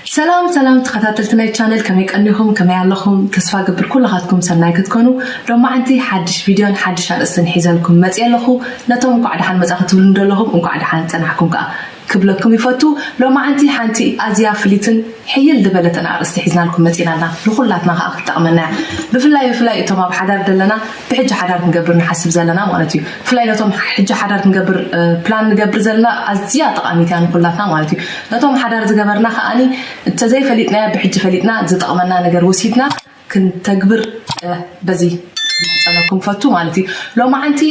ሰላም ሰላም ተኸታተልቲ ናይ ቻነል፣ ከመይ ቀኒኹም? ከመይ ኣለኹም? ተስፋ ገብር ኩልኻትኩም ሰናይ ክትኮኑ። ሎማዓንቲ ሓድሽ ቪድዮን ሓድሽ ኣርእስትን ሒዘልኩም መፅየ ኣለኹ። ነቶም እንኳዕ ደሓን መፃኹ ትብሉ እንደለኹም እንኳዕ ደሓን ፀናሕኩም ከዓ ክብለኩም ይፈቱ። ሎማዓንቲ ሓንቲ ኣዝያ ፍሊትን ሕይል ዝበለትን ኣርእስቲ ሒዝናልኩም መፂና ኣለና። ንኹላትና ከዓ ክትጠቕመና እያ። ብፍላይ ብፍላይ እቶም ኣብ ሓዳር ዘለና፣ ብሕጂ ሓዳር ክንገብር ንሓስብ ዘለና ማለት እዩ። ብፍላይ ነቶም ሕጂ ሓዳር ክንገብር ፕላን ንገብር ዘለና ኣዝያ ጠቓሚት እያ ንኹላትና ማለት እዩ። ነቶም ሓዳር ዝገበርና ከዓኒ እንተዘይፈሊጥናዮ ብሕጂ ፈሊጥና ዝጠቕመና ነገር ወሲድና ክንተግብር በዚ ንሕፀነኩም ፈቱ ማለት እዩ። ሎማዓንቲ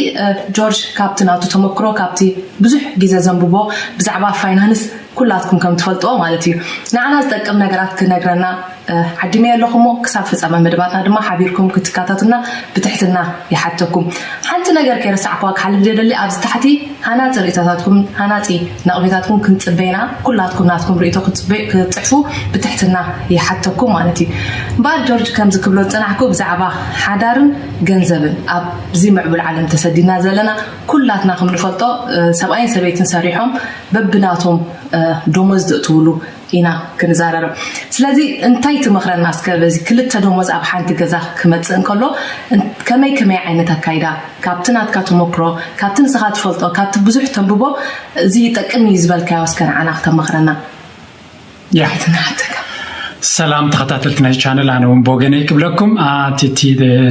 ጆርጅ ካብቲ ናቱ ተመክሮ ካብቲ ብዙሕ ግዜ ዘንብቦ ብዛዕባ ፋይናንስ ኩላትኩም ከም ትፈልጥዎ ማለት እዩ ንዓና ዝጠቅም ነገራት ክነግረና ዓዲመ ኣለኹ እሞ ክሳብ ፍፃመ መደባትና ድማ ሓቢርኩም ክትከታተሉና ብትሕትና ይሓተኩም። ሓንቲ ነገር ከይረሳዕኩዋ ክሓልፍ ደደሊ ኣብዚ ታሕቲ ሃናፂ ርእቶታትኩም ሃናፂ ነቕፌታትኩም ክንፅበይና ኩላትኩም ናትኩም ርእቶ ክትፅሕፉ ብትሕትና ይሓተኩም ማለት እዩ። ባር ጆርጅ ከምዚ ክብሎ ዝፀናሕኩ ብዛዕባ ሓዳርን ገንዘብን ኣብዚ ምዕቡል ዓለም ተሰዲና ዘለና ኩላትና ከምንፈልጦ ሰብኣይን ሰበይትን ሰሪሖም በብናቶም ደሞዝ ዘእትውሉ ኢና ክንዛረርብ። ስለዚ እንታይ ትመኽረና እስከ በዚ ክልተ ደሞዝ ኣብ ሓንቲ ገዛ ክመፅእ እንከሎ ከመይ ከመይ ዓይነት ኣካይዳ ካብቲ ናትካ ተመክሮ ካብቲ ንስኻ ትፈልጦ ካብቲ ብዙሕ ተንብቦ እዚ ይጠቅም እዩ ዝበልካዮ እስከ ንዓና ክተመኽረና። ሰላም ተኸታተልቲ ናይ ቻነል ኣነ እውን ብወገነይ ክብለኩም ኣቲቲ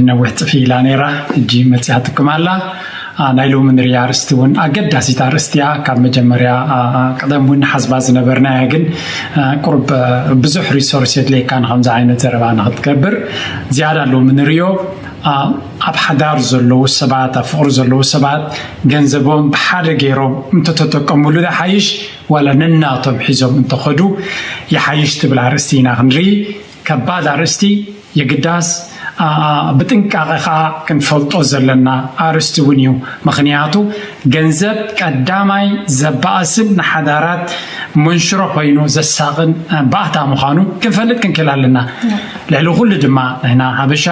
ነዊሕ ጥፊ ኢላ ነይራ ሕጂ መፅያትኩም ኣላ። ናይ ሎሚ ንሪኣ ኣርእስቲ እውን ኣገዳሲት ኣርእስቲ እያ። ካብ መጀመርያ ቀደም እውን ሓስባ ዝነበርና እያ፣ ግን ቁሩብ ብዙሕ ሪሶርስ የድልየካ ንከምዚ ዓይነት ዘረባ ንክትገብር ዝያዳ ሎሚ ንሪኦ ኣብ ሓዳር ዘለዉ ሰባት ኣብ ፍቅሪ ዘለዉ ሰባት ገንዘቦም ብሓደ ገይሮም እንተተጠቀሙሉ ዝሓይሽ ዋላ ነናቶም ሒዞም እንተኸዱ ይሓይሽ ትብል ኣርእስቲ ኢና ክንርኢ። ከባድ ኣርእስቲ የግዳስ ብጥንቃቐ ከዓ ክንፈልጦ ዘለና ኣርእስቲ እውን እዩ። ምኽንያቱ ገንዘብ ቀዳማይ ዘባእስን ንሓዳራት መንሽሮ ኮይኑ ዘሳቕን ባእታ ምዃኑ ክንፈልጥ ክንክእል ኣለና። ልዕሊ ኩሉ ድማ ንሕና ሓበሻ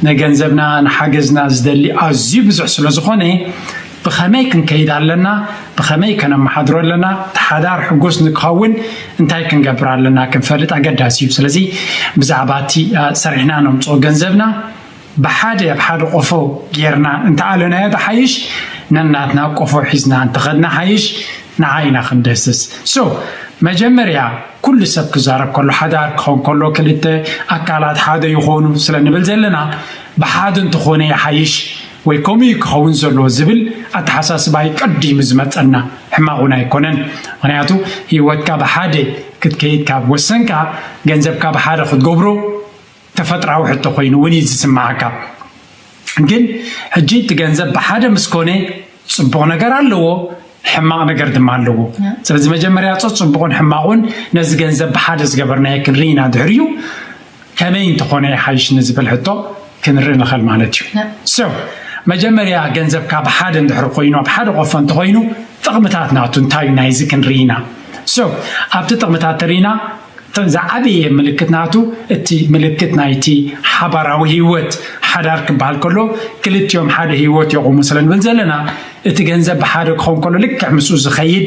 ንገንዘብና ንሓገዝና ዝደሊ ኣዝዩ ብዙሕ ስለ ዝኾነ ብኸመይ ክንከይድ ኣለና፣ ብኸመይ ከነመሓድሮ ኣለና፣ እቲ ሓዳር ሕጉስ ንክኸውን እንታይ ክንገብር ኣለና ክንፈልጥ ኣገዳሲ እዩ። ስለዚ ብዛዕባ እቲ ሰሪሕና ነምፅኦ ገንዘብና ብሓደ ኣብ ሓደ ቆፎ ጌርና እንተኣለናዮ ተሓይሽ ነናትና ቆፎ ሒዝና እንተኸድና ሓይሽ ንዓ ኢና ክንደስስ። ሶ መጀመርያ ኩሉ ሰብ ክዛረብ ከሎ ሓዳር ክኸውን ከሎ ክልተ ኣካላት ሓደ ይኾኑ ስለ ንብል ዘለና ብሓደ እንተኾነ ይሓይሽ ወይ ከምኡ እዩ ክኸውን ዘለዎ ዝብል ኣተሓሳስባ እዩ ቀዲሙ ዝመፀና። ሕማቕ እውን ኣይኮነን። ምክንያቱ ህይወትካ ብሓደ ክትከይድ ካብ ወሰንካ ገንዘብካ ብሓደ ክትገብሮ ተፈጥራዊ ሕቶ ኮይኑ እውን እዩ ዝስማዓካ። ግን ሕጂ እቲ ገንዘብ ብሓደ ምስ ኮነ ፅቡቕ ነገር ኣለዎ፣ ሕማቕ ነገር ድማ ኣለዎ። ስለዚ መጀመርያ ፅቡቕን ሕማቑን ነዚ ገንዘብ ብሓደ ዝገበርናዮ ክንርኢ ኢና። ድሕሪኡ ከመይ እንተኾነ ይሓይሽ ንዝብል ሕቶ ክንርኢ ንኽእል ማለት እዩ። ሶ መጀመርያ ገንዘብካ ብሓደ እንድሕሪ ኮይኑ ኣብ ሓደ ቆፎ እንተኾይኑ ጥቕምታት ናቱ እንታይ እዩ ናይዚ ክንርኢ ኢና። ሶ ኣብቲ ጥቕምታት ተሪኢና ዝዓበየ ምልክት ናቱ እቲ ምልክት ናይቲ ሓባራዊ ህይወት ሓዳር ክበሃል ከሎ ክልቲኦም ሓደ ህይወት የቑሙ ስለ ንብል ዘለና እቲ ገንዘብ ብሓደ ክኸውን ከሎ ልክዕ ምስኡ ዝኸይድ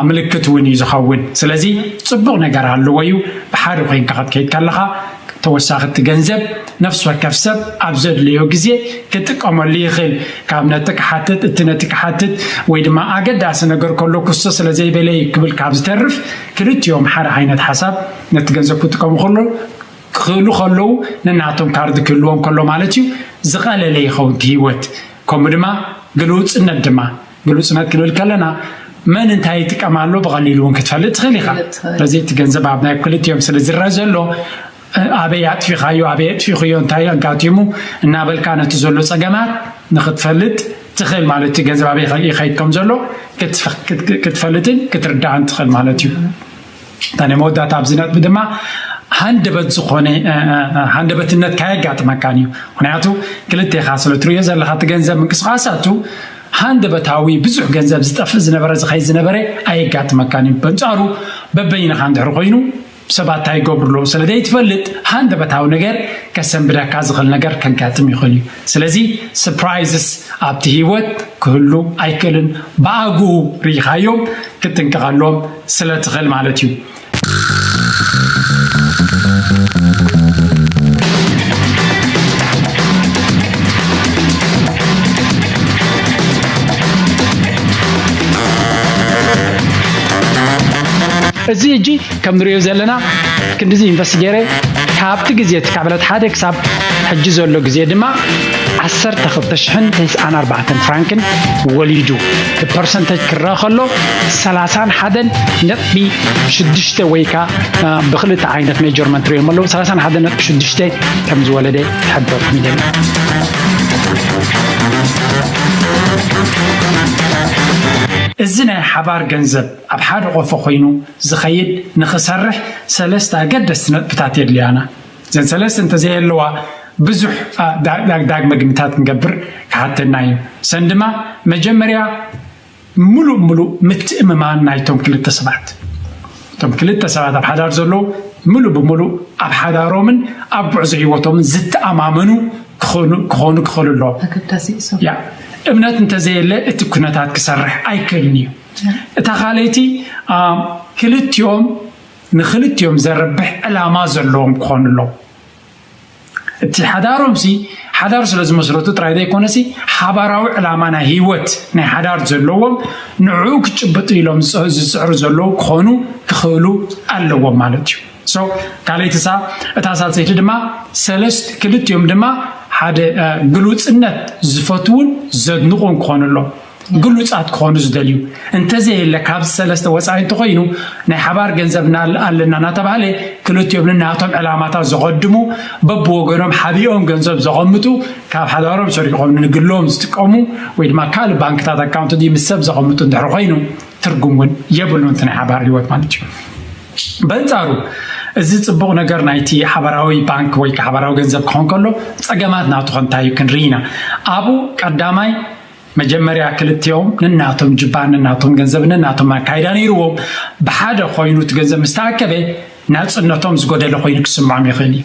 ምልክት እውን እዩ ዝኸውን። ስለዚ ፅቡቕ ነገር ኣለዎ እዩ። ብሓደ ኮይንካ ክትከይድ ከለኻ ተወሳኺ እቲ ገንዘብ ነፍሲ ወከፍ ሰብ ኣብ ዘድለዮ ግዜ ክጥቀመሉ ይኽእል። ካብ ነቲ ክሓትት እቲ ነቲ ክሓትት ወይ ድማ ኣገዳሲ ነገር ከሎ ክስቶ ስለ ዘይበለ እዩ ክብል ካብ ዝተርፍ ክልቲኦም ሓደ ዓይነት ሓሳብ ነቲ ገንዘብ ክጥቀሙ ከሎ ክኽእሉ ከለዉ ነናቶም ካርድ ክህልዎም ከሎ ማለት እዩ ዝቐለለ ይኸውን እቲ ህይወት። ከምኡ ድማ ግልውፅነት ድማ ግልውፅነት ክንብል ከለና መን እንታይ ይጥቀም ኣሎ ብቐሊሉ እውን ክትፈልጥ ትኽእል ኢኻ። ስለዚ እቲ ገንዘብ ኣብ ናይ ክልቲኦም ስለ ዝረአ ዘሎ ኣበይ ኣጥፊኻዮ ኣበይ ኣጥፊኽዮ እንታይ ኣጋጢሙ እናበልካ ነቲ ዘሎ ፀገማት ንክትፈልጥ ትኽእል ማለት እዩ። ገንዘብ ኣበይ ይኸይድ ከም ዘሎ ክትፈልጥን ክትርዳእን ትኽእል ማለት እዩ። እታ ናይ መወዳእታ ኣብዚ ነጥቢ ድማ ሃንደበት ዝኾነ ሃንደበትነት ካየጋጥመካን እዩ። ምክንያቱ ክልቴኻ ስለ ትርእዮ ዘለኻ እቲ ገንዘብ ምንቅስቃሳቱ ሃንደበታዊ ብዙሕ ገንዘብ ዝጠፍእ ዝነበረ ዝኸይድ ዝነበረ ኣየጋጥመካን እዩ። በንጻሩ በበይንኻ እንድሕር ኮይኑ ሰባት እንታይ ይገብሩ ኣለዉ ስለ ዘይትፈልጥ ሃንደበታዊ ነገር ከሰንብደካ ዝኽእል ነገር ከጋጥም ይኽእል እዩ። ስለዚ ስፕራይዝስ ኣብቲ ህይወት ክህሉ ኣይክእልን። ብኣግኡ ርኢኻዮም ክትጥንቀቐሎም ስለ ትኽእል ማለት እዩ። እዚ ሕጂ ከም ንሪኦ ዘለና ክንዲዚ ኢንቨስት ገይረ ካብቲ ግዜ እቲ ካብ ዕለት ሓደ ክሳብ ሕጂ ዘሎ ግዜ ድማ ዓሰርተ ክልተ ሽሕን ተስዓን ኣርባዕተን ፍራንክን ወሊዱ። ብፐርሰንተጅ ክረአ ከሎ ሰላሳን ሓደን ነጥቢ ሽዱሽተ ወይ ከኣ ብክልተ ዓይነት ሜጀርመንት ሪኦም ኣለዉ ሰላሳን ሓደን ነጥቢ ሽዱሽተ ከም ዝወለደ ይሕብረኩም ይደሊ። እዚ ናይ ሓባር ገንዘብ ኣብ ሓደ ቆፎ ኮይኑ ዝኸይድ ንኽሰርሕ ሰለስተ ኣገደስቲ ነጥብታት የድልያና። እዘን ሰለስተ እንተዘየለዋ ብዙሕ ዳግመ ግምታት ክንገብር ክሓተና እዩ። ሰን ድማ መጀመርያ ምሉእ ምሉእ ምትእምማን ናይቶም ክልተ ሰባት እቶም ክልተ ሰባት ኣብ ሓዳር ዘለዉ ምሉእ ብምሉእ ኣብ ሓዳሮምን ኣብ ጉዕዞ ህይወቶምን ዝተኣማመኑ ክኾኑ ክኾኑ ክኽእሉ ኣለዎም። እምነት እንተዘየለ እቲ ኩነታት ክሰርሕ ኣይክእልን እዩ። እታ ካልኣይቲ ክልቲኦም ንክልቲኦም ዘርብሕ ዕላማ ዘለዎም ክኾኑ ኣለዎም። እቲ ሓዳሮምሲ ሓዳር ስለ ዝመስረቱ ጥራይ ዘይኮነሲ ሓባራዊ ዕላማ ናይ ህይወት ናይ ሓዳር ዘለዎም ንዕኡ ክጭብጡ ኢሎም ዝፅዕሩ ዘለዉ ክኾኑ ክኽእሉ ኣለዎም ማለት እዩ። ካልኣይቲ ሳ እታ ሳልሰይቲ ድማ ሰለስት ክልቲኦም ድማ ሓደ ግሉፅነት ዝፈትውን ዘድንቑን ክኾኑ ኣለዎም። ግሉፃት ክኾኑ ዝደልዩ እንተዘየለ ካብዚ ሰለስተ ወፃኢ እንተኮይኑ ናይ ሓባር ገንዘብ ኣለና እናተባሃለ ክልቲኦም ንናቶም ዕላማታት ዘቐድሙ በብወገኖም ሓቢኦም ገንዘብ ዘቐምጡ ካብ ሓዳሮም ሰሪሖም ንግሎም ዝጥቀሙ ወይ ድማ ካልእ ባንክታት ኣካውንት ድዩ ምስ ሰብ ዘቐምጡ እንድሕር ኮይኑ ትርጉም እውን የብሉ እቲ ናይ ሓባር ህይወት ማለት እዩ። በንፃሩ እዚ ፅቡቕ ነገር ናይቲ ሓባራዊ ባንክ ወይ ሓባራዊ ገንዘብ ክኾን ከሎ ፀገማት ናቱ ከንታይ እዩ ክንርኢ ኢና። ኣብኡ ቀዳማይ መጀመርያ ክልቲኦም ንናቶም ጅባን ንናቶም ገንዘብ ንናቶም ኣካይዳ ነይርዎም ብሓደ ኮይኑ እቲ ገንዘብ ምስ ተኣከበ ናፅነቶም ዝጎደለ ኮይኑ ክስምዖም ይኽእል እዩ።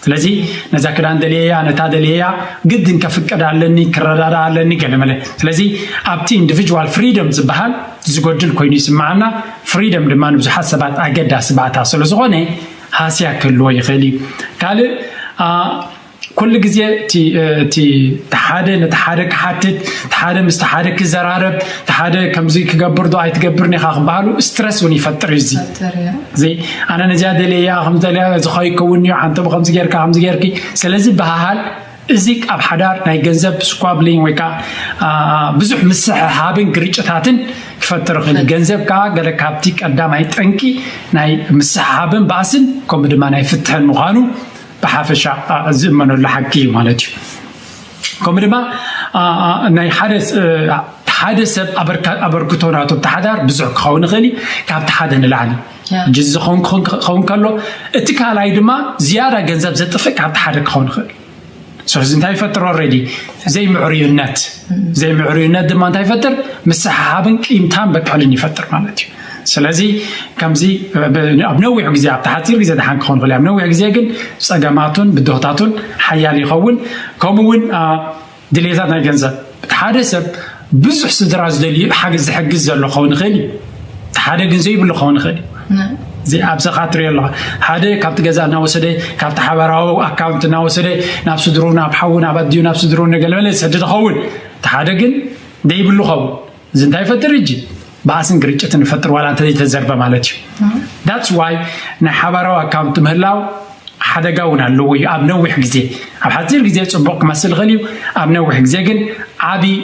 ስለዚ ነዛ ክዳን ደልየያ ነታ ደልየያ ግድን ከፍቅድ ኣለኒ ክረዳዳ ኣለኒ ገለመለ። ስለዚ ኣብቲ ኢንዲቪጁዋል ፍሪደም ዝበሃል ዝጎድል ኮይኑ ይስምዓና። ፍሪደም ድማ ንብዙሓት ሰባት ኣገዳሲ ባእታ ስለ ዝኾነ ሃስያ ክህልዎ ይኽእል እዩ። ካልእ ኩሉ ግዜ እቲ ሓደ ነቲ ሓደ ክሓትት እቲ ሓደ ምስቲ ሓደ ክዘራረብ እቲ ሓደ ከምዚ ክገብር ዶ ኣይትገብርን ኢኻ ክበሃሉ ስትረስ እውን ይፈጥር እዩ። እዚ ኣነ ነዚያ ደልየያ ከምዚ ደልያ እዚ ከይከውን እዩ ሓንተ ብከምዚ ጌርካ ከምዚ ጌርኪ ስለዚ በሃሃል እዚ ኣብ ሓዳር ናይ ገንዘብ ስኳብሊንግ ወይ ከዓ ብዙሕ ምስሕሓብን ግርጭታትን ክፈጥር ይኽእል። ገንዘብ ከዓ ገለ ካብቲ ቀዳማይ ጠንቂ ናይ ምስሕሓብን ባእስን ከምኡ ድማ ናይ ፍትሕን ምዃኑ ብሓፈሻ ዝእመነሉ ሓቂ እዩ ማለት እዩ። ከምኡ ድማ ናይ ሓደ ሓደ ሰብ ኣበርክቶ ናቱ ብሓዳር ብዙሕ ክኸውን ይኽእል እዩ ካብቲ ሓደ ንላዕሊ ጅዚ ክኸውን ከሎ እቲ ካልኣይ ድማ ዝያዳ ገንዘብ ዘጥፍእ ካብቲ ሓደ ክኸውን ይኽእል። ስለዚ እንታይ ይፈጥር ኦልሬዲ ዘይምዕሩይነት ዘይምዕሩይነት ድማ እንታይ ይፈጥር ምስሓሓብን ቂምታን በቀልን ይፈጥር ማለት እዩ። ስለዚ ከምዚ ኣብ ነዊሕ ግዜ ኣብቲ ሓፂር ግዜ ደሓን ክኸውን ይኽእል ኣብ ነዊሕ ግዜ ግን ፀገማቱን ብድሆታቱን ሓያል ይኸውን። ከምኡ እውን ድሌታት ናይ ገንዘብ እቲ ሓደ ሰብ ብዙሕ ስድራ ዝደልዩ ሓገዝ ዝሕግዝ ዘሎ ክኸውን ይኽእል እዩ። እቲ ሓደ ግን ዘይብሉ ክኸውን ይኽእል እዩ። እዚ ኣብዚኻ ትሪኦ ኣለኻ ሓደ ካብቲ ገዛ እናወሰደ ካብቲ ሓበራዊ ኣካውንት እናወሰደ ናብ ስድሩ ናብ ሓዉ ናብ ኣዲኡ ናብ ስድሩ ንገለመለ ዝሰድድ ኸውን እቲ ሓደ ግን ዘይብሉ ኸውን እዚ እንታይ ይፈጥር እጂ ባእስን ግርጭትን ይፈጥር ዋላ እንተዘይተዘርበ ማለት እዩ። ዳትስ ዋይ ናይ ሓባራዊ ኣካውንት ምህላው ሓደጋ እውን ኣለዎ እዩ ኣብ ነዊሕ ግዜ ኣብ ሓፂር ግዜ ፅቡቕ ክመስል ይኽእል እዩ ኣብ ነዊሕ ግዜ ግን ዓብዪ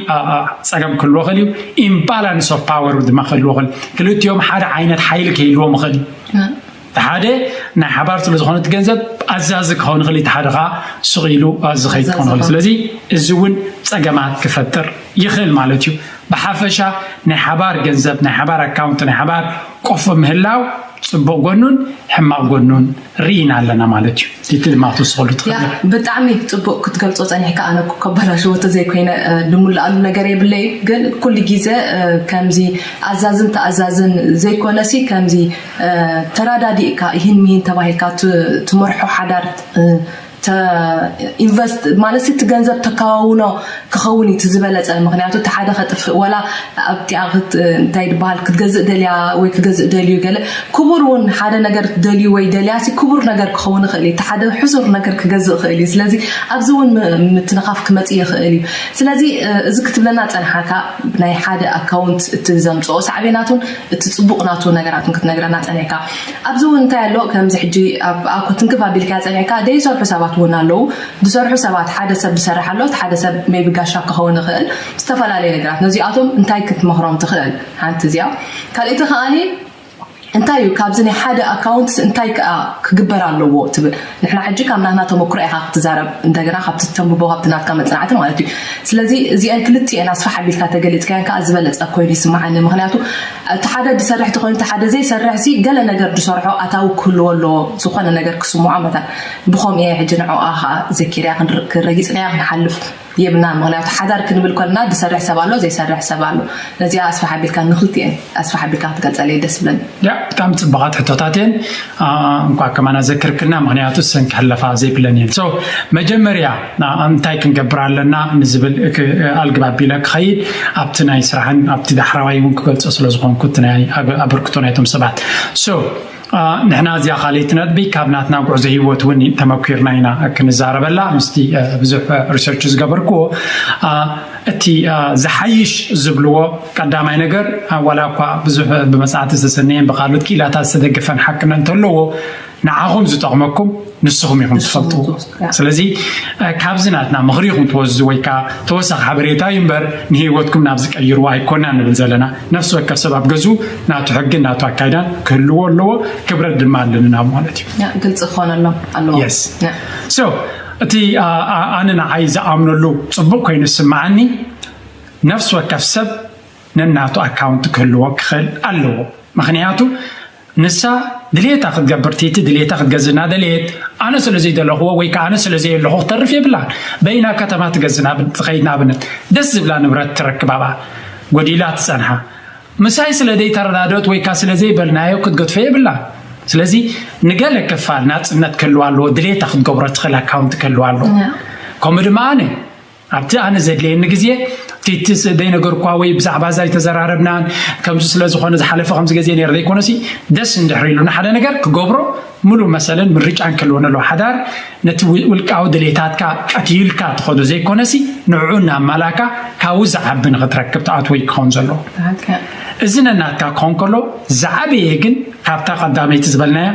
ፀገም ክህልዎ ይኽእል እዩ። ኢምባላንስ ኦፍ ፓወር ድማ ክህልዎ ይኽእል ክልቲኦም ሓደ ዓይነት ሓይሊ ክህልዎም ይኽእል እዩ። ሓደ ናይ ሓባር ስለ ዝኾነ እቲ ገንዘብ ኣዛዚ ክኸውን ይኽእል እቲ ሓደ ከዓ ስቕ ኢሉ ዝኸይድ ክኸውን ይኽእል ስለዚ እዚ እውን ፀገማት ክፈጥር ይኽእል ማለት እዩ። ብሓፈሻ ናይ ሓባር ገንዘብ ናይ ሓባር ኣካውንት ናይ ሓባር ቆፎ ምህላው ፅቡቕ ጎኑን ሕማቕ ጎኑን ርኢና ኣለና ማለት እዩ። እቲ ድማ ትወስኸሉ ትኽእል ብጣዕሚ ፅቡቕ ክትገልፆ ፀኒሕካ ኣነ ከበላሽዎ ተዘይኮይነ ድሙላኣሉ ነገር የብለይ ግን ኩሉ ግዜ ከምዚ ኣዛዝን ተኣዛዝን ዘይኮነሲ ከምዚ ተራዳዲእካ ይህን ሚሂን ተባሂልካ ትመርሖ ሓዳር ኢንቨስት ማለት እቲ ገንዘብ ተከዋውኖ ክኸውን እዩ ዝበለፀ። ምክንያቱ እቲ ሓደ ከጥፍእ ወላ ኣብቲኣ እንታይ ይበሃል ክትገዝእ ደልያ ወይ ክገዝእ ደልዩ ገለ ክቡር እውን ሓደ ነገር ደልዩ ወይ ደልያ ሲ ክቡር ነገር ክኸውን ይኽእል እዩ። እቲ ሓደ ሕሱር ነገር ክገዝእ ይኽእል እዩ። ስለዚ ኣብዚ እውን ምትንኻፍ ክመፅእ ይኽእል እዩ። ስለዚ እዚ ክትብለና ፀንሓካ ናይ ሓደ ኣካውንት እቲ ዘምፅኦ ሳዕቤናቱን እቲ ፅቡቕ ናቱ ነገራትን ክትነግረና ፀኒዕካ ኣብዚ እውን እንታይ ኣሎ ከምዚ ሕጂ ኣብ ኣኮ ትንክፍ ኣቢልካ ፀኒዕካ ደይሰርሑ ሰባት እውን ኣለዉ። ዝሰርሑ ሰባት ሓደ ሰብ ዝሰርሕ ኣሎ፣ ሓደ ሰብ ሜቢ ጋሻ ክኸውን ይኽእል። ዝተፈላለዩ ነገራት ነዚኣቶም እንታይ ክትመኽሮም ትኽእል ሓንቲ እዚኣ። ካልእቲ ከዓኒ እንታይ እዩ ካብዚ ናይ ሓደ ኣካውንት እንታይ ከዓ ክግበር ኣለዎ ትብል? ንሕና ሕጂ ካብ ናትና ተመክሮ ኢኻ ክትዛረብ፣ እንደገና ካብቲ ተንብቦ ካብቲ ናትካ መፅናዕቲ ማለት እዩ። ስለዚ እዚአን ክልቲአን ኣስፋሕ ኣቢልካ ተገሊፅካያን ከዓ ዝበለፀ ኮይኑ ይስማዓኒ። ምክንያቱ እቲ ሓደ ዝሰርሕ ተኮይኑ እቲ ሓደ ዘይሰርሕ ሲ ገለ ነገር ዝሰርሖ ኣታዊ ክህልዎ ኣለዎ፣ ዝኾነ ነገር ክስምዖ መታን። ብኸም እየ ሕጂ ንዕኣ ከዓ ዘኪርያ ክንረጊፅናያ ክንሓልፍ የብና። ምክንያቱ ሓዳር ክንብል ከለና ዝሰርሕ ሰብ ኣሎ ዘይሰርሕ ሰብ ኣሎ። ነዚኣ ኣስፋሕ ኣቢልካ ንክልቲአን ኣስፋሕ ኣቢልካ ክትገልፀለይ ደስ ብለኒ። ያ ብጣዕሚ ፅቡቃት ሕቶታት እየን። እንኳ ከማና ዘክርክና ምክንያቱ ሰን ክሕለፋ ዘይብለን እየን። መጀመርያ እንታይ ክንገብር ኣለና ንዝብል ኣልግብ ኣቢለ ክኸይድ ኣብቲ ናይ ስራሕን ኣብቲ ዳሕራዋይ እውን ክገልፆ ስለዝኮንኩ እቲ ናይ ኣበርክቶ ናይቶም ሰባት ንሕና እዚኣ ካልእቲ ነጥቢ ካብ ናትና ጉዕዞ ህይወት እውን ተመኪርና ኢና ክንዛረበላ ምስቲ ብዙሕ ሪሰርች ዝገበርክዎ እቲ ዝሓይሽ ዝብልዎ ቀዳማይ ነገር ዋላ እኳ ብዙሕ ብመፅናዕቲ ዝተሰነየን ብካልኦት ክኢላታት ዝተደገፈን ሓቅነት እንተለዎ ንዓኹም ዝጠቕመኩም ንስኹም ኢኹም ትፈልጥዎ። ስለዚ ካብዚ ናትና ምኽሪ ኢኹም ትወስዱ ወይ ከዓ ተወሳኺ ሓበሬታ እዩ እምበር ንህይወትኩም ናብ ዝቀይርዎ ኣይኮና ንብል ዘለና። ነፍሲ ወከፍ ሰብ ኣብ ገዝኡ ናቱ ሕግን ናቱ ኣካይዳን ክህልዎ ኣለዎ። ክብረት ድማ ኣለንና ማለት እዩ። ግልፂ ክኾነሎም ኣለዎ። እቲ ኣነ ንዓይ ዝኣምነሉ ፅቡቅ ኮይኑ ዝስምዓኒ ነፍሲ ወከፍ ሰብ ነናቱ ኣካውንት ክህልዎ ክኽእል ኣለዎ። ምክንያቱ ንሳ ድሌታ ክትገብር ቲቲ ድሌታ ክትገዝእ እናደለየት ኣነ ስለ ዘይደለኽዎ ወይ ከዓ ኣነ ስለ ዘየለኹ ክተርፍ የብላን። በይና ከተማ ትገዝእ ትኸይድ ንኣብነት ደስ ዝብላ ንብረት ትረክብ ኣብኣ ጎዲላ ትፀንሓ ምሳይ ስለ ዘይተረዳደት ወይ ከዓ ስለ ዘይበልናዮ ክትገድፎ የብላን። ስለዚ ንገለ ክፋል ናፅነት ክህልዋ ኣለዎ ድሌታ ክትገብሮ ትኽእል ኣካውንት ክህልዋ ኣለዎ። ከምኡ ድማ ኣነ ኣብቲ ኣነ ዘድለየኒ ግዜ ቲቲ ዘይነገርኳ ወይ ብዛዕባ እዛ ኣይተዘራረብናን ከምዚ ስለዝኾነ ዝሓለፈ ከምዚ ግዜ ነይረ ዘይኮነሲ ደስ እንድሕር ኢሉ ንሓደ ነገር ክገብሮ ሙሉእ መሰልን ምርጫን ክህልወኒ ኣለዎ። ሓዳር ነቲ ውልቃዊ ድሌታትካ ቀትዩልካ ትኸዶ ዘይኮነሲ ንዕኡ እናማላካ ካብኡ ዝዓቢ ንኽትረክብ ትኣትዎ እዩ ክኸውን ዘለዎ። እዚ ነናትካ ክኸውን ከሎ ዝዓበየ ግን ካብታ ቀዳመይቲ ዝበልናያ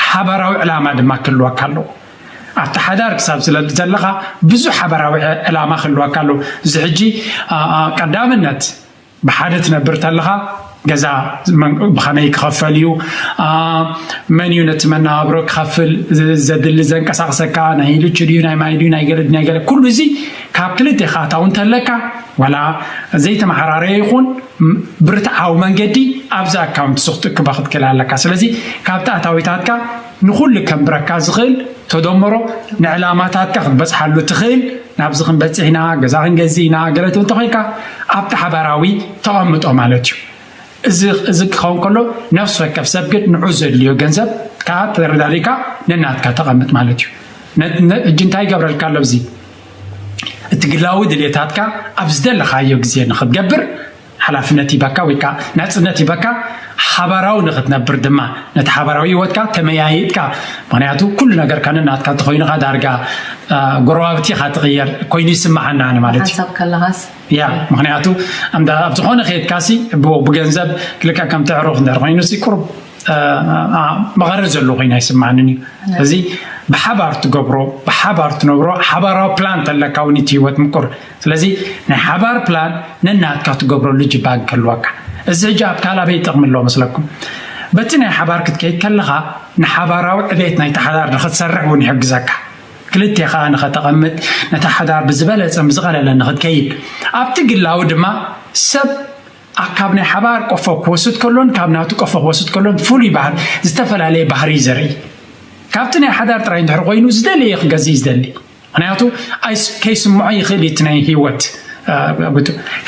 ሓባራዊ ዕላማ ድማ ክህልወካ ኣለዎ። ኣብቲ ሓዳር ክሳብ ስለ ዘለኻ ብዙሕ ሓባራዊ ዕላማ ክህልወካ ኣለዎ። እዚ ሕጂ ቀዳምነት ብሓደ ትነብር ተለኻ ገዛ ብኸመይ ክኸፈል እዩ፣ መን እዩ ነቲ መነባብሮ ክኸፍል ዘድሊ ዘንቀሳቕሰካ፣ ናይ ልቹ ድዩ ናይ ማይ ድዩ ናይ ገለ ናይ ገለ ኩሉ እዚ ካብ ክልቴኻ ኣታዊ እንተለካ ዋላ ዘይተመሓራረየ ይኹን ብርትዓዊ መንገዲ ኣብዚ ኣካውንት እዚ ክትእክባ ክትክእል ኣለካ። ስለዚ ካብቲ ኣታዊታትካ ንኹሉ ከንብረካ ዝኽእል ተደምሮ ንዕላማታትካ ክትበፅሓሉ ትኽእል ናብዚ ክንበፅሕ ኢና፣ ገዛ ክንገዝእ ኢና፣ ገለ ትብል ተኾይንካ ኣብቲ ሓባራዊ ተቐምጦ ማለት እዩ። እዚ ክኸውን ከሎ ነፍሲ ወከፍ ሰብ ግን ንዑ ዘድልዮ ገንዘብ ከዓ ተረዳዲእካ ነናትካ ተቐምጥ ማለት እዩ። ሕጂ እንታይ ይገብረልካ ኣሎ? እዚ እቲ ግላዊ ድሌታትካ ኣብ ዝደለኻዮ ግዜ ንክትገብር ሓላፍነት ይበካ ወይ ከዓ ናፅነት ይበካ። ሓባራዊ ንክትነብር ድማ ነቲ ሓባራዊ ህይወትካ ተመያይጥካ፣ ምክንያቱ ኩሉ ነገርካ ነናትካ እንተኮይኑካ ዳርጋ ጎረባብቲ ኢካ ትቅየር ኮይኑ ይስምዓና ኣነ ማለት እዩ። ሓሳብ ከለካስ ያ ምክንያቱ ኣብ ዝኾነ ከየድካሲ ብገንዘብ ልክዕ ከም ተዕሩኽ እንድሕር ኮይኑሲ ቁሩብ መቐረት ዘለዎ ኮይኑ ኣይስምዓንን እዩ። ስለዚ ብሓባር ትገብሮ ብሓባር ትነብሮ ሓባራዊ ፕላን ተለካ እውን እቲ ህይወት ምቁር ስለዚ ናይ ሓባር ፕላን ነናትካ ትገብረሉ ጅባን ክህልወካ። እዚ ሕጂ ኣብ ካልኣበይ ይጠቕሚ ኣለዎ መስለኩም? በቲ ናይ ሓባር ክትከይድ ከለኻ ንሓባራዊ ዕቤት ናይቲ ሓዳር ንኽትሰርሕ እውን ይሕግዘካ። ክልቴኻ ንኸተቐምጥ ነቲ ሓዳር ብዝበለጸን ብዝቐለለን ንኽትከይድ ኣብቲ ግላዊ ድማ ሰብ ካብ ናይ ሓባር ቆፎ ክወስድ ከሎን ካብ ናቱ ቆፎ ክወስድ ከሎን ፍሉይ ባህሪ ዝተፈላለየ ባህሪ እዩ ዘርኢ። ካብቲ ናይ ሓዳር ጥራይ እንድሕር ኮይኑ ዝደለየ ክገዝእ እዩ ዝደሊ። ምክንያቱ ከይስምዖ ይኽእል እቲ ናይ ህይወት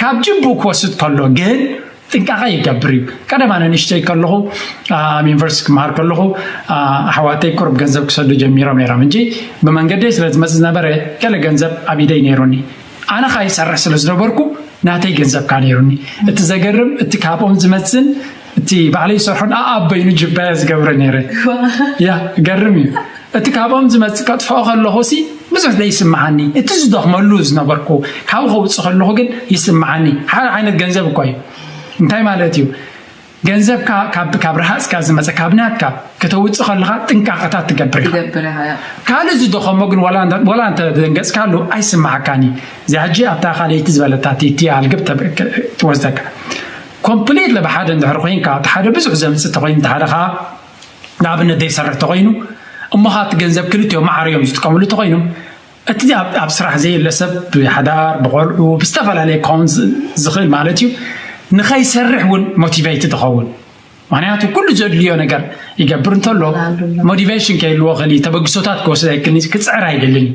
ካብ ጅቡ ክወስድ ከሎ ግን ጥንቃቐ ይገብር እዩ። ቀደም ኣነ ንእሽተይ ከለኹ ኣብ ዩኒቨርሲቲ ክመሃር ከለኹ ኣሕዋተይ ቁሩብ ገንዘብ ክሰዱ ጀሚሮም ነይሮም እንጂ ብመንገደይ ስለ ዝመፅእ ዝነበረ ገለ ገንዘብ ኣብ ኢደይ ነይሩኒ። ኣነ ከዓ ይሰርሕ ስለ ዝነበርኩ ናተይ ገንዘብ ከዓ ነይሩኒ። እቲ ዘገርም እቲ ካብኦም ዝመፅን እቲ ባዕለይ ይሰርሖን ኣኣበይኑ ጅባየ ዝገብረ ነይረ። ያ ገርም እዩ። እቲ ካብኦም ዝመፅእ ከጥፍኦ ከለኹ ሲ ብዙሕ ዘይስምዓኒ፣ እቲ ዝደኽመሉ ዝነበርኩ ካብኡ ከውፅእ ከለኹ ግን ይስምዓኒ። ሓደ ዓይነት ገንዘብ እኮ እዩ። እንታይ ማለት እዩ? ገንዘብካ ካብ ካብ ረሃፅካ ዝመፀ ካብ ናትካ ከተውፅእ ከለካ ጥንቃቐታት ትገብር ኢካ። ትገብር ኢኻ። ካልእ ዝደኸሞ ግን ዋላ እንተ ደንገፅካሉ ኣይስማዓካን እዩ። እዚኣ ሕጂ ኣብታ ካልኣይቲ ዝበለታ ቲቲ ኣልግብ ትወስደካ። ኮምፕሊት ብሓደ እንድሕር ኮይንካ እቲ ሓደ ብዙሕ ዘምፅእ ተኮይኑ እቲ ሓደ ከዓ ንኣብነት ዘይሰርሕ ተኮይኑ እሞ ከዓ እቲ ገንዘብ ክልቲኦም ማዕር እዮም ዝጥቀምሉ ተኮይኖም እቲ ኣብ ስራሕ ዘየለ ሰብ ብሓዳር ብቆልዑ ብዝተፈላለየ ክኸውን ዝኽእል ማለት እዩ ንኸይሰርሕ እውን ሞቲቬይት ትኸውን። ምክንያቱ ኩሉ ዘድልዮ ነገር ይገብር እንተሎ ሞቲቬሽን ከይልዎ ክእል ተበግሶታት ክወስድ ኣይክልኒ ክፅዕር ኣይደልን እዩ።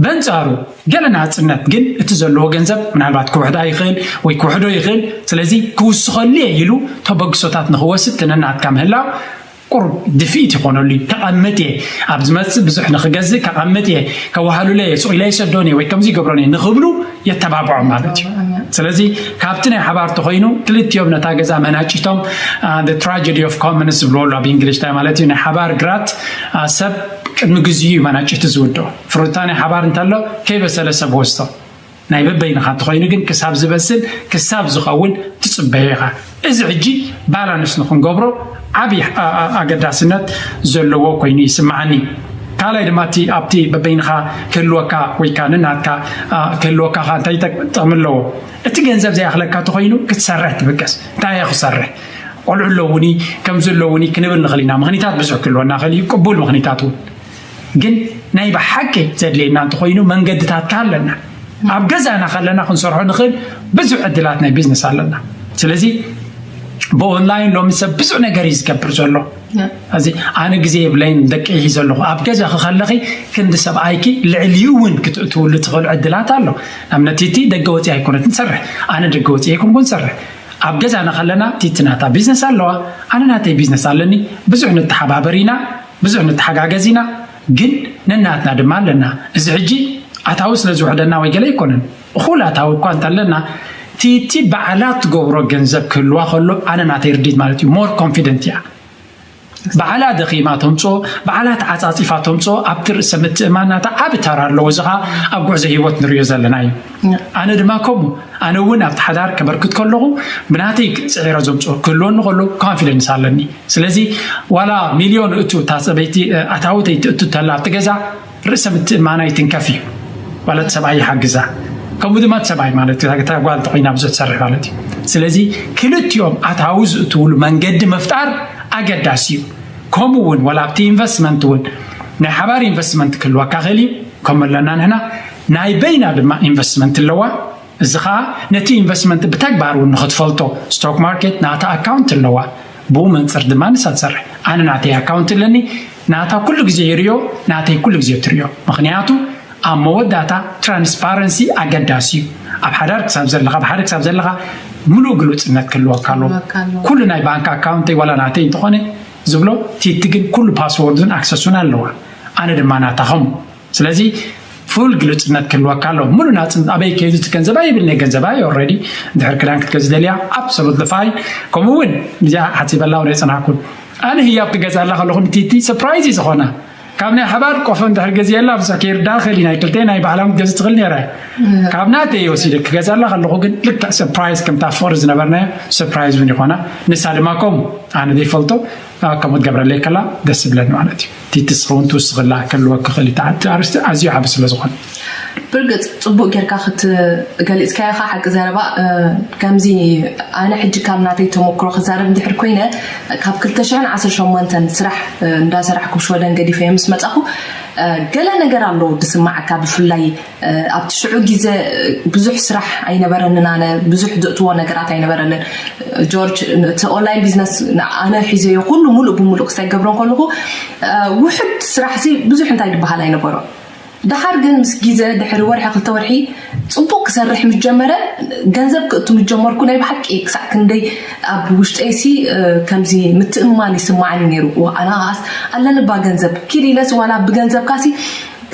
በንፃሩ ገለ ናፅነት ግን እቲ ዘለዎ ገንዘብ ምናልባት ክውሕዳ ይኽእል ወይ ክውሕዶ ይኽእል። ስለዚ ክውስኸሉ እየ ኢሉ ተበግሶታት ንክወስድ ትነናትካ ምህላው ቁሩብ ድፍኢት ይኾነሉ እዩ። ከቐምጥ እየ ኣብ ዝመፅእ ብዙሕ ንክገዝእ ከቐምጥ እየ ከዋህሉለ እየ ሱቕ ኢለ ይሰዶን እየ ወይ ከምዚ ይገብሮን እየ ንክብሉ የተባብዖም ማለት እዩ። ስለዚ ካብቲ ናይ ሓባር ተኮይኑ ክልቲኦም ነታ ገዛ መናጭቶም tragedy of commons ዝብልዎ ኣሎ ኣብ እንግሊሽ እንታይ ማለት እዩ ናይ ሓባር ግራት ሰብ ቅድሚ ግዜኡ እዩ መናጭቲ ዝውድኦ። ፍሩታ ናይ ሓባር እንተሎ ከይበሰለ ሰብ ወስቶ ናይ በበይንኻ እንተኾይኑ ግን ክሳብ ዝበስል ክሳብ ዝኸውን ትፅበዮ ኢኻ። እዚ ሕጂ ባላንስ ንክንገብሮ ዓብዪ ኣገዳስነት ዘለዎ ኮይኑ ይስምዓኒ። ካልኣይ ድማ እቲ ኣብቲ በበይንኻ ክህልወካ ወይካ ንናትካ ክህልወካ ከ እንታይ ጥቕሚ ኣለዎ? እቲ ገንዘብ ዘይኣኽለካ እንተኾይኑ ክትሰርሕ ትብገስ። እንታይ እየ ክሰርሕ? ቆልዑ ኣለውኒ ከምዚ ኣለውኒ ክንብል ንኽእል ኢና። ምኽኒታት ብዙሕ ክህልወና ኽእል እዩ፣ ቅቡል ምኽኒታት እውን። ግን ናይ ብሓቂ ዘድልየና እንተኾይኑ መንገድታት ኣለና። ኣብ ገዛና ከለና ክንሰርሖ ንኽእል ብዙሕ ዕድላት ናይ ቢዝነስ ኣለና። ስለዚ ብኦንላይን ሎሚ ሰብ ብዙሕ ነገር እዩ ዝገብር ዘሎ። እዚ ኣነ ግዜ የብለይን ደቂ ይሒ ዘለኹ ኣብ ገዛ ክኸለኺ ክንዲ ሰብኣይኪ ልዕሊኡ እውን ክትእትውሉ ትኽእል ዕድላት ኣሎ። ንኣብነት እቲ ደገ ወፂኣ ኣይኮነትን ሰርሕ ኣነ ደገ ወፂ ኣይኮንኩን ሰርሕ ኣብ ገዛና ከለና ቲቲ ናታ ቢዝነስ ኣለዋ ኣነ ናተይ ቢዝነስ ኣለኒ ብዙሕ ንተሓባበር ኢና ብዙሕ ንተሓጋገዝ ኢና ግን ነናትና ድማ ኣለና እዚ ሕጂ ኣታዊ ስለ ዝውሕደና ወይ ገለ ኣይኮነን እኹል ኣታዊ እኳ እንተለና ቲቲ ባዕላ ትገብሮ ገንዘብ ክህልዋ ከሎ ኣነ ናተይ ርዲት ማለት እዩ more confident እያ ባዕላ ደኺማ ተምፅኦ ባዕላ ተዓፃፂፋ ተምፅኦ ኣብቲ ርእሰ ምትእማን ናታ ዓቢ ተራ ኣለዎ እዚ ከዓ ኣብ ጉዕዞ ሂወት ንሪኦ ዘለና እዩ ኣነ ድማ ከምኡ ኣነ እውን ኣብቲ ሓዳር ከበርክት ከለኹ ብናተይ ፅዒረ ዘምፅኦ ክህልወኒ ከሎ confidence ኣለኒ ስለዚ ዋላ ሚልዮን እቱ እታ ሰበይቲ ኣታውተይ ትእቱ ተላ ኣብቲ ገዛ ርእሰ ምትእማና ይትንከፍ እዩ ማለት ሰብኣይ ይሓግዛ ከምኡ ድማ ሰብኣይ ማለት እዩ እታ ጓል ተኮይና ብዙ ትሰርሕ ማለት እዩ ስለዚ ክልቲኦም ኣታዊ ዝእትውሉ መንገዲ ምፍጣር ኣገዳሲ እዩ ከምኡ እውን ዋላ ኣብቲ ኢንቨስትመንት እውን ናይ ሓባር ኢንቨስትመንት ክህልወካ ክእል እዩ ከም ኣለና ንሕና ናይ በይና ድማ ኢንቨስትመንት ኣለዋ እዚ ከዓ ነቲ ኢንቨስትመንት ብተግባር እውን ንክትፈልጦ ስቶክ ማርኬት ናታ ኣካውንት ኣለዋ ብኡ መንፅር ድማ ንሳ ትሰርሕ ኣነ ናተይ ኣካውንት ኣለኒ ናታ ኩሉ ግዜ ይርዮ ናተይ ኩሉ ግዜ ትርዮ ምክንያቱ ኣብ መወዳእታ ትራንስፓረንሲ ኣገዳሲ እዩ ኣብ ሓዳር ክሳብ ዘለካ ብሓደ ክሳብ ዘለካ ምሉእ ግሉፅነት ክህልወካ ኣለዎ ኩሉ ናይ ባንክ ኣካውንተይ ዋላ ናተይ እንተኾነ ዝብሎ ቲቲ ግን ኩሉ ፓስወርድን ኣክሰሱን ኣለዋ ኣነ ድማ ናታ ከም ስለዚ ፉል ግልፅነት ክህልወካ ኣሎ ሙሉ ናፅነት ኣበይ ከይዱ እቲ ገንዘብ ኣይብል ናይ ገንዘብ ኣይ ኦረዲ እንድሕር ክዳን ክትገዝ ደልያ ኣብሶሉት ፋይን ከምኡ እውን እዚኣ ሓፂበላ እውን ኣይፅናዕኩን ኣነ ህያብ ክገዛላ ከለኹ ንቲቲ ሰፕራይዝ እዩ ዝኾና ካብ ናይ ሓባር ቆፎ እንድሕር ገዚየላ ብዙሕ ከይርዳ ክእል ናይ ክልተ ናይ ባዕላ ክትገዝ ትኽእል ነይራ ካብ ናተይ ወሲደ ክገዛላ ከለኹ ግን ልክዕ ሰፕራይዝ ከምታ ፍቕሪ ዝነበርናዮ ሰፕራይዝ እውን ይኾና ንሳ ድማ ከምኡ ኣነ ዘይፈልጦ ከምኡ ትገብረለይ ከላ ደስ ይብለኒ ማለት እዩ ቲቲ ስኸውን ትውስኽላ ከልወ ክኽእል ኣርስቲ ኣዝዩ ዓቢ ስለ ዝኾነ ብርግፅ ፅቡቅ ጌርካ ክትገሊፅካዮ ካ ሓቂ ዘረባ ከምዚ ኣነ ሕጂ ካብ ናተይ ተመክሮ ክዛረብ እንድሕር ኮይነ ካብ ክልተ ሽሕን ዓሰርተ ሸሞንተን ስራሕ እንዳሰራሕኩ ሽወደን ገዲፈ ምስ መፃኹ ገለ ነገር ኣሎ ዝስማዓካ ብፍላይ ኣብቲ ሽዑ ግዜ ብዙሕ ስራሕ ኣይነበረንን ኣነ ብዙሕ ዘእትዎ ነገራት ኣይነበረንን ጆርጅ እቲ ኦንላይን ቢዝነስ ኣነ ሒዘዮ ኩሉ ሙሉእ ብሙሉእ ክሳይ ገብሮ ከለኹ ውሕድ ስራሕ ሲ ብዙሕ እንታይ ዝበሃል ኣይነበሮ ደሓር ግን ምስ ግዜ ድሕሪ ወርሒ ክልተ ወርሒ ጽቡቕ ክሰርሕ ምስ ጀመረ፣ ገንዘብ ክእቱ ምስ ጀመርኩ ናይ ብሓቂ ክሳዕ ክንደይ ኣብ ውሽጠይሲ ከምዚ ምትእምማን ይስማዓኒ ነይሩ። ኣነ ኣለንባ ገንዘብ ኪድ ኢለስ ዋላ ብገንዘብካሲ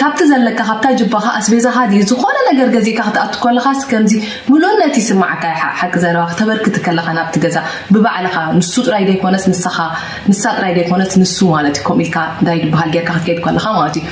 ካብቲ ዘለካ ካብታ ጅባኻ ኣስቤዛኻ ድዩ ዝኾነ ነገር ገዚእካ ክትኣቱ ከለኻስ ከምዚ ምሉእነት ይስማዓካ። ሓቂ ዘረባ ክተበርክት ከለኻ ናብቲ ገዛ ብባዕልኻ ንሱ ጥራይ ዘይኮነስ ንስኻ ንሳ ጥራይ ዘይኮነስ ንሱ ማለት እዩ። ከምኡ ኢልካ እንታይ ዝበሃል ጌርካ ክትከይድ ከለኻ ማለት እዩ።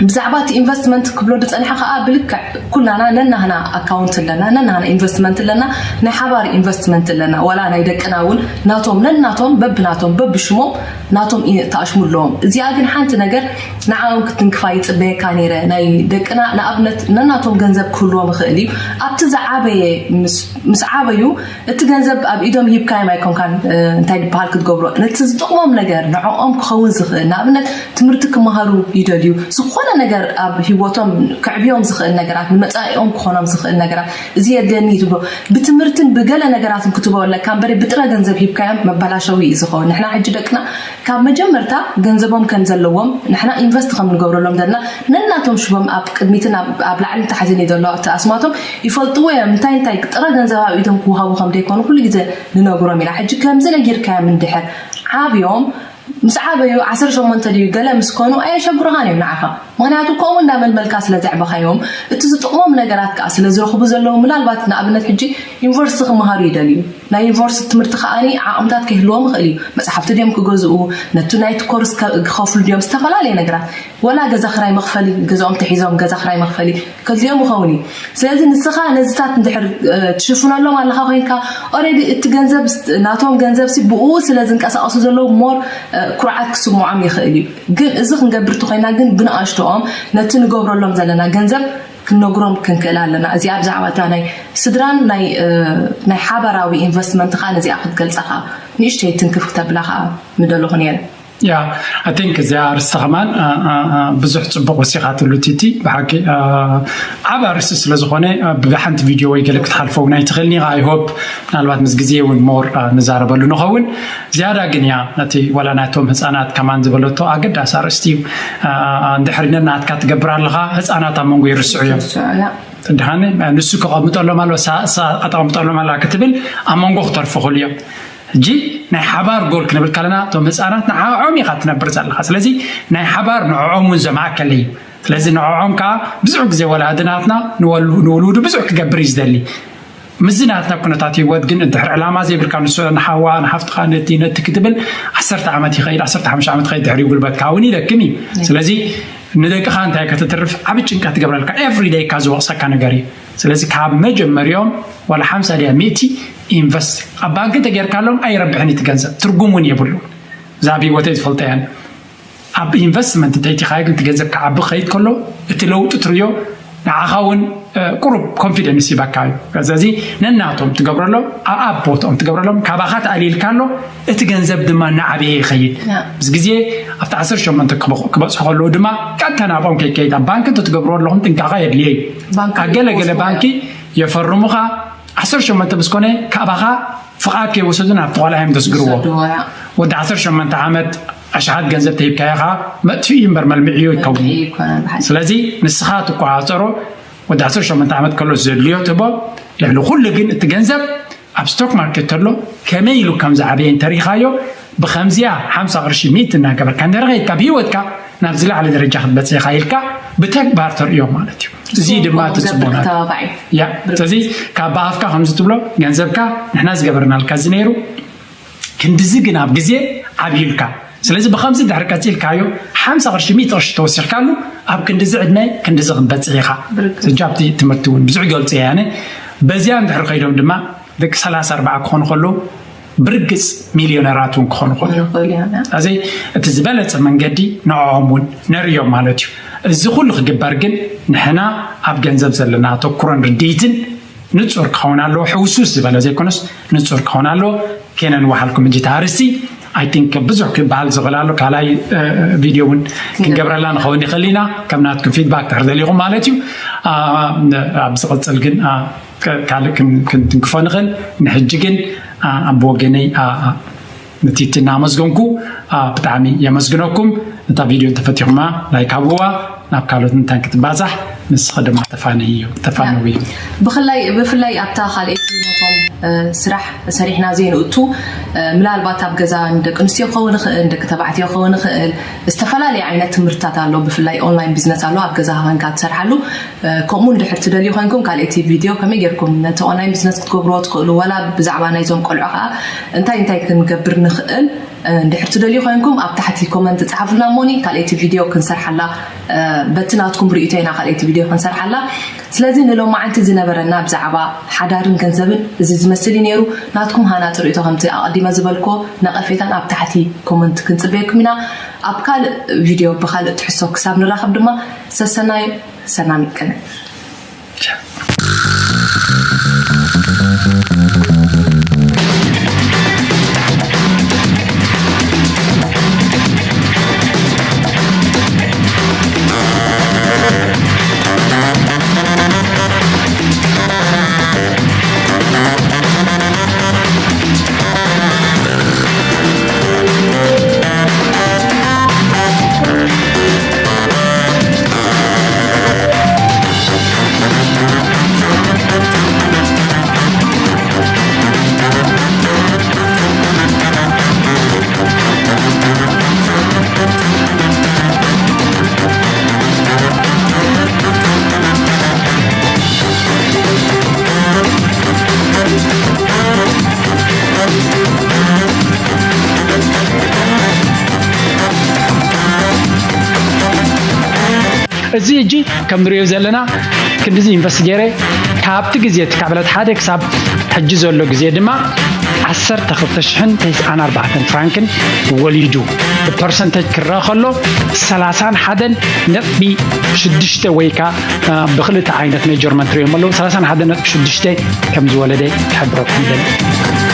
ብዛዕባ እቲ ኢንቨስትመንት ክብሎ ዝፀንሐ ከዓ ብልክዕ ኩላና ነናህና ኣካውንት ኣለና፣ ነናህና ኢንቨስትመንት ኣለና፣ ናይ ሓባር ኢንቨስትመንት ኣለና። ዋላ ናይ ደቅና እውን ናቶም ነናቶም በብናቶም በብሽሞም ናቶም ተኣሽሙ ኣለዎም። እዚኣ ግን ሓንቲ ነገር ንዓኦም ክትንክፋ ይፅበየካ ነይረ። ናይ ደቅና ንኣብነት ነናቶም ገንዘብ ክህልዎም ይኽእል እዩ። ኣብቲ ዝዓበየ ምስ ዓበዩ እቲ ገንዘብ ኣብ ኢዶም ሂብካዮም ኣይኮንካን እንታይ ዝበሃል ክትገብሮ፣ ነቲ ዝጠቕሞም ነገር ንዕኦም ክኸውን ዝኽእል፣ ንኣብነት ትምህርቲ ክመሃሩ ይደልዩ፣ ዝኾነ ነገር ኣብ ሂወቶም ክዕብዮም ዝኽእል ነገራት፣ ንመፃኢኦም ክኾኖም ዝኽእል ነገራት፣ እዚ የድልየኒ ትብሎ ብትምህርትን ብገለ ነገራትን ክትቦ ኣለካ እምበሪ ብጥረ ገንዘብ ሂብካዮም መባላሸዊ እዩ ዝኸውን። ንሕና ሕጂ ደቅና ካብ መጀመርታ ገንዘቦም ከም ዘለዎም ንሕና ኢንቨስት ከም ንገብረሎም ዘለና ነናቶም ሽቦም ኣብ ቅድሚትን ኣብ ላዕልን ታሕትን እዩ ዘሎ እቲ ኣስማቶም ይፈልጥዎ እዮም። እንታይ እንታይ ጥረ ገንዘብ ኣብ ኢዶም ክወሃቡ ከም ዘይኮኑ ኩሉ ግዜ ንነግሮም ኢና። ሕጂ ከምዚ ነጊርካዮም እንድሕር ዓብዮም ምስ ዓበዩ ዓሰርተ ሸሞንተ ድዩ ገለ ምስ ኮኑ ኣየሸግሩኻን እዮም ንዓኻ። ምክንያቱ ከምኡ እንዳመልመልካ ስለ ዘዕበኻዮም እቲ ዝጥቕሞም ነገራት ከዓ ስለ ዝረኽቡ ዘለዉ ምናልባት ንኣብነት ሕጂ ዩኒቨርሲቲ ክመሃሩ ይደልዩ ናይ ዩኒቨርሲቲ ትምህርቲ ከዓኒ ዓቕምታት ከይህልዎም ይኽእል እዩ። መፅሓፍቲ ድዮም ክገዝኡ ነቲ ናይቲ ኮርስ ክኸፍሉ ድዮም ዝተፈላለየ ነገራት ወላ ገዛ ክራይ መኽፈሊ ገዛኦም ተሒዞም ገዛ ክራይ መኽፈሊ ከድልዮም ይኸውን እዩ። ስለዚ ንስኻ ነዚታት እንድሕር ትሽፍነሎም ኣለኻ ኮይንካ ኦሬዲ እቲ ገንዘብ ናቶም ገንዘብ ሲ ብኡ ስለ ዝንቀሳቀሱ ዘለዉ ሞር ኩርዓት ክስምዖም ይኽእል እዩ። ግን እዚ ክንገብር እንተኮይና ግን ብንኣሽቶኦም ነቲ ንገብረሎም ዘለና ገንዘብ ክንነግሮም ክንክእል ኣለና። እዚኣ ብዛዕባ እታ ናይ ስድራን ናይ ናይ ሓባራዊ ኢንቨስትመንት ከዓ ነዚኣ ክትገልፃ ከዓ ንእሽተይ ትንክፍ ክተብላ ከዓ ምደለኹ ነይረ። ያ I think እዚኣ ኣርስቲ ከማን ብዙሕ ፅቡቅ ወሲኻትሉ ቲቲ ብሓቂ ዓብ ኣርስቲ ስለዝኾነ ብሓንቲ ቪድዮ ወይ ገለ ክትሓልፎ እውን ኣይትኽእልኒ I hope ምናልባት ምስ ግዜ እውን more ንዛረበሉ ንኸውን ዝያዳ ግን ያ ነቲ ዋላ ናቶም ህፃናት ከማን ዝበለቶ ኣገዳሲ ኣርእስቲ እዩ እንድሕሪ ነናትካ ትገብር ኣለኻ ህፃናት ኣብ መንጎ ይርስዑ እዮም ድሓኒ ንሱ ክቐምጠሎም ኣሎ ኣተቐምጠሎም ኣላ ክትብል ኣብ መንጎ ክተርፉ ክእሉ እዮም ሕጂ ናይ ሓባር ጎል ክንብል ከለና እቶም ህፃናት ንዓዖም ኢኻ ትነብር ዘለኻ ስለዚ ናይ ሓባር ንዕዖም እውን ዘማእከለ እዩ ስለዚ ንዕዖም ከዓ ብዙሕ ግዜ ወላዲ ናትና ንውሉዱ ብዙሕ ክገብር እዩ ዝደሊ ምዚ ናትና ኩነታት ህይወት ግን እንድሕር ዕላማ ዘይብልካ ንሱ ንሓዋ ንሓፍትኻ ነቲ ነቲ ክትብል ዓሰርተ ዓመት ይኸይድ ዓሰርተ ሓሙሽተ ዓመት ይኸይድ ድሕሪ ጉልበትካ እውን ይደክም እዩ ስለዚ ንደቅኻ እንታይ ከተትርፍ ዓብ ጭንቀት ትገብረልካ everyday ካ ዝወቕሰካ ነገር እዩ ስለዚ ካብ መጀመሪኦም ዋላ ሓምሳ ድያ ሚእቲ ኢንቨስት ኣብ ባንክ እንተጌርካሎም ኣይረብሕን እቲ ገንዘብ ትርጉም እውን የብሉ እዛ ኣብ ህይወተይ ዝፈልጠያን ኣብ ኢንቨስትመንት እንተይቲኻዮ ግን እቲ ገንዘብ ክዓቢ ክኸይድ ከሎ እቲ ለውጢ ትርዮ ንዓኻ እውን ቁሩብ ኮንፊደንስ ይበካ እዩ ስለዚ ነናቶም ትገብረሎም ኣብ ቦትኦም ትገብረሎም ካባኻ ተኣሊልካ ኣሎ እቲ ገንዘብ ድማ እናዓበየ ይኸይድ ምስ ግዜ ኣብቲ ዓሰርተ ሸሞንተ ክበፅሑ ከለዉ ድማ ቀጥታ ናብኦም ከይከይድ ኣብ ባንኪ እንተትገብርዎ ኣለኹም ጥንቃቐ የድልየ እዩ ኣብ ገለገለ ባንኪ የፈርሙኻ ዓሰርተ ሸሞንተ ምስ ኮነ ካባኻ ፍቓድ ከይወሰዱ ናብቲ ቆልዓ እዮም ዘስግርዎ ወዲ ዓሰርተ ሸሞንተ ዓመት ኣሽሓት ገንዘብ ተሂብካዮ ከዓ መጥፍኢ እምበር መልምዒዮ ይከውን ስለዚ ንስኻ ትቆፃፀሮ ወዲ ዓሰርተ ሸሞንተ ዓመት ከሎ ዘድልዮ ትህቦ ልዕሊ ኩሉ ግን እቲ ገንዘብ ኣብ ስቶክ ማርኬት ተሎ ከመይ ኢሉ ከም ዝዓበየ እንተሪኢኻዮ ብከምዚኣ ሓምሳ ቅርሺ ሚእቲ እናገበርካ እንድሕር ከይድካ ብሂወትካ ናብዚ ላዕሊ ደረጃ ክትበፅሕ ኢኻ ኢልካ ብተግባር ተርእዮ ማለት እዩ እዚ ድማ እቲ ፅቡቅ ነገር ስለዚ ካብ ብኣፍካ ከምዚ ትብሎ ገንዘብካ ንሕና ዝገበርናልካ እዚ ነይሩ ክንድዚ ግን ኣብ ግዜ ዓብዩልካ ስለዚ ብከምዚ እንድሕር ቀፂልካዮ ሓምሳ ቅርሺ ሚእቲ ቅርሺ ተወሲኽካሉ ኣብ ክንድዚ ዕድመ ክንድዚ ክትበፅሕ ኢኻ ሕጂ ኣብቲ ትምህርቲ እውን ብዙሕ ይገልፁ እየ ኣነ በዚኣ እንድሕር ከይዶም ድማ ደቂ ሰላሳ ኣርባዓ ክኾኑ ከለዉ ብርግፅ ሚልዮነራት እውን ክኾኑ ከለዉ ስለዚ እቲ ዝበለፀ መንገዲ ንዕኦም እውን ነርእዮም ማለት እዩ እዚ ኩሉ ክግበር ግን ንሕና ኣብ ገንዘብ ዘለና ኣተኩሮን ርድኢትን ንፁር ክኸውን ኣለዎ ሕውሱስ ዝበለ ዘይኮነስ ንፁር ክኸውን ኣለዎ ከነንውሓልኩም እንጂ ታርስቲ I think ብዙሕ ክበሃል ዝኽእል ኣሎ ካልኣይ ቪድዮ እውን ክንገብረላ ንኸውን ይኽእል ኢና ከም ናትኩም ፊድባክ ትሕር ደሊኹም ማለት እዩ ኣብ ዝቕፅል ግን ካልእ ክንትንክፎ ንኽእል ንሕጂ ግን ኣብ ወገነይ ንቲቲ እናመስገንኩ፣ ኣ፣ ብጣዕሚ የመስግነኩም። እታ ቪድዮ እንተፈቲኹማ ላይክ ሃብዋ፣ ናብ ካልኦት እንታይ ክትባዛሕ ንስኸ ድማ ተፋነይዮ፣ ተፋነውዮ። ብፍላይ፣ ብፍላይ ኣብታ ካልኣይቲ ነቶም፣ እ፣ ስራሕ ሰሪሕና ዘይንእቱ፣ እ፣ ምናልባት ኣብ ገዛ ንደቂ ኣንስትዮ ክኸውን ይኽእል፣ ንደቂ ተባዕትዮ ክኸውን ይኽእል፣ ዝተፈላለየ ዓይነት ትምህርትታት ኣሎ። ብፍላይ ኦንላይን ቢዝነስ ኣሎ፣ ኣብ ገዛ ኮንካ ትሰርሓሉ። እ፣ ከምኡ እንድሕር ትደልዩ ኮይንኩም ካልኣይቲ ቪድዮ ከመይ ጌርኩም ነቲ ኦንላይን ቢዝነስ ክትገብርዎ ትኽእሉ፣ ዋላ ብዛዕባ ናይዞም ቆልዑ ከዓ እንታይ እንታይ ክንገብር ንኽእል፣ እ፣ እንድሕር ትደልዩ ኮይንኩም ኣብ ታሕቲ ኮመንት ጻሓፉልና እሞኒ ካልኣይቲ ቪድዮ ክንሰርሓላ፣ እ፣ በቲ ናትኩም ርእይቶ ኢና ካልኣይቲ ቪድዮ ክንሰርሓላ። ስለዚ ንሎማዓንቲ ዝነበረና ብዛዕባ ሓዳርን ገንዘብን እዚ ዝመስል እዩ ነይሩ። ናትኩም ሃናጺ ርእይቶ ከምቲ ኣቐዲመ ዝበልኩዎ ነቐፌታን ኣብ ታሕቲ ኮመንት ክንጽበየኩም ኢና። ኣብ ካልእ ቪድዮ ብኻልእ ትሕዝቶ ክሳብ ንራኸብ ድማ ሰሰናዩ ሰላም ይቀነ። እዚ ሕጂ ከም ንሪኦ ዘለና ክንዲዚ ኢንቨስት ገይረ ካብቲ ግዜ እቲ ካብ ዕለት ሓደ ክሳብ ሕጂ ዘሎ ግዜ ድማ ዓሰርተ ክልተ ሽሕን ተስዓን ኣርባዕተን ፍራንክን ወሊዱ። ብፐርሰንተጅ ክረአ ከሎ ሰላሳን ሓደን ነጥቢ ሽዱሽተ ወይ ከዓ፣ እ፣ ብክልተ ዓይነት ሜጀርመንት ሪኦም ኣለዉ። ሰላሳን ሓደን ነጥቢ ሽዱሽተ ከም ዝወለደ ክሕብረኩም ይደሊ።